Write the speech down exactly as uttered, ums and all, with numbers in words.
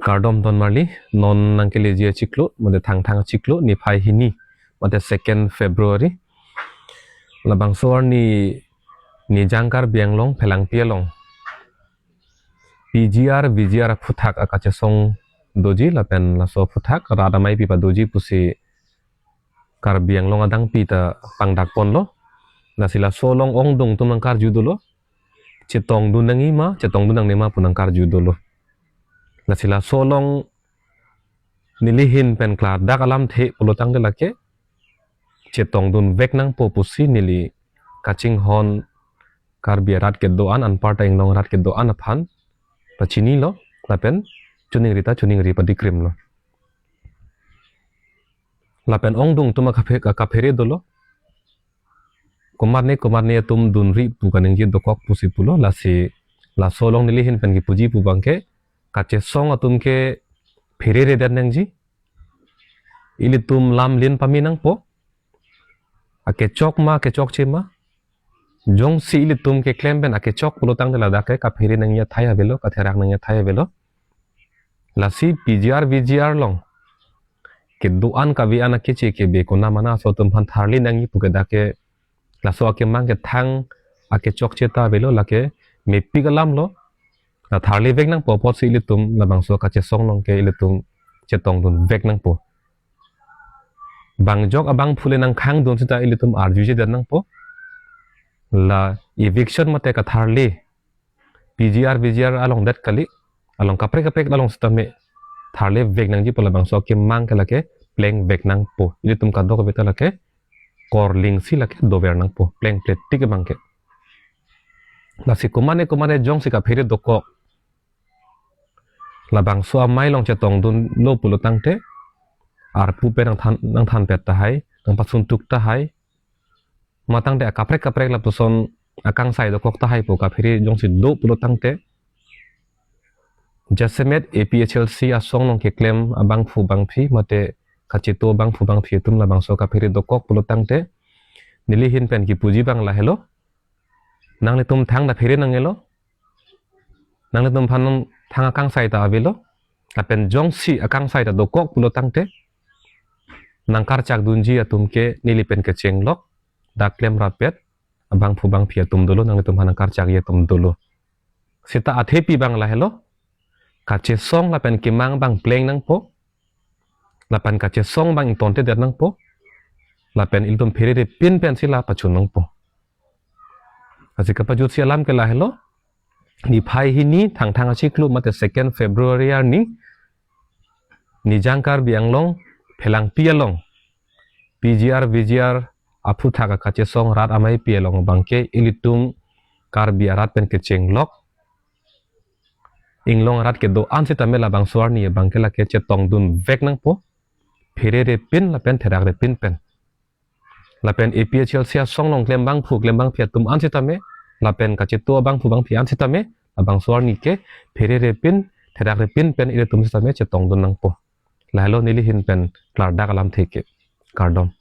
Kardom ton marli, non nangkeleji achiklo, mate Thangthang achiklo, niphai hini, mate second February. Labangso arni Nijang Karbi Anglong Phelangpi along P G R, V G R aphuthak akachesong doji lapen laso aphuthak rat amei pi padoji pusi Karbi Anglong adangpi ta pangdak ponlo. Lasi laso along ongdung atum nangkarju dolo. Chetongdun nangji ma, chetongdun nangne ma pu nangkarju dolo. Lasi laso along neli ahin pen klardak alamthe pulo tangte lake chetongdun vek nangpo pusi neli kachinghon Karbi arat kedo-an anparta Inglong arat kedo-an aphan pachinilo lapen choningri ta choningri padikrimlo. Lapen ongdung atum akaphe-, akaphere dolo. Komatne komatne atum dunri pu kaningje dokok pusi pulo, lasi laso along neli ahin pen kipuji pu abangke kachesong atum ke phereredet nangji. Ilitum lam lin pame nangpo. Akechok ma, akechokche ma. Jongsi ilitum keklem pen akechok pulo tangte ladak ke kaphere nangji athai avelo, katherak nangji athai avelo. Lasi P G R, V G R along kedo-an kave-an akeche kebe konamana aso atum aphan tharli nangji pu ke dak ke laso akemang ke thang akechokche ta avelo, lake mepik alamlo. La tharli vek nangpo apotsi ilitum labangso kachesong along ke ilitum chetongdun vek nangpo. Bangjok abangphu le nangkhangdun seta ilitum arjujedet nangpo. La eviction mate katharli P G R, V G R along det kali, along kaprek kaprek along setame tharli vek nangji pu labangso akemang ke lake pleng vek nangpo. Ilitum kadokave ta lake korlingsi lake dover nangpo, pleng pletik abangke. Lasi komatne komatne jongsi kaphere dokok, labangso amei along chetongdunlo pulo tangte arpu pen nangthan, nangthanpet tahai, nangpasuntuk tahai, matangte akaprek kaprek lapuson akangsai dokok tahai pu kaphere jongsi do pulo tangte, jasemet A P H L C asong along keklem abangphu bangphi mate kacheto abangphu bangphi atum labangso kaphere dokok pulo tangte, neli ahin pen kipuji abang lahelo. Nanglitum thang ta phere nangjilo. Nanglitum aphan thang akangsai ta avelo. Lapen jongsi akangsai ta dokok pulo tangte, nangkarchak dunji atum ke neli pen kechenglok, dak klem rapet abangphu bangphi atum dolo, nanglitum aphan nangkarchakji atum dolo. Seta athepi abang lahelo, kachesong lapen kemang abang pleng nangpo, lapen kachesong abang ingtontedet nangpo, lapen ilitum pherere pin pensi la pachun nangpo. Lasi kapajutsi alam ke lahelo, niphai hini Thangthang achiklo mate second February arni Nijang Karbi Anglong Phelangpi along P G R V G R aphuthak akachesong rat amei pi along abangke ilitum Karbi arat pen kechenglok, Inglong arat kedo-an setame labangso arni abangke lake chetongdun vek nangpo, pherere pin lapen therakre pin pen. Lapen A P H L C asong along klem abangphu klem abangphi atum an setame, lapen kacheto abangphu bangphi an setame, labangso arni ke pherere pin, therakre pin pen ilitum setame chetongdun nangpo. Lahelo neli ahin pen klardak alamthe ke. Kardom.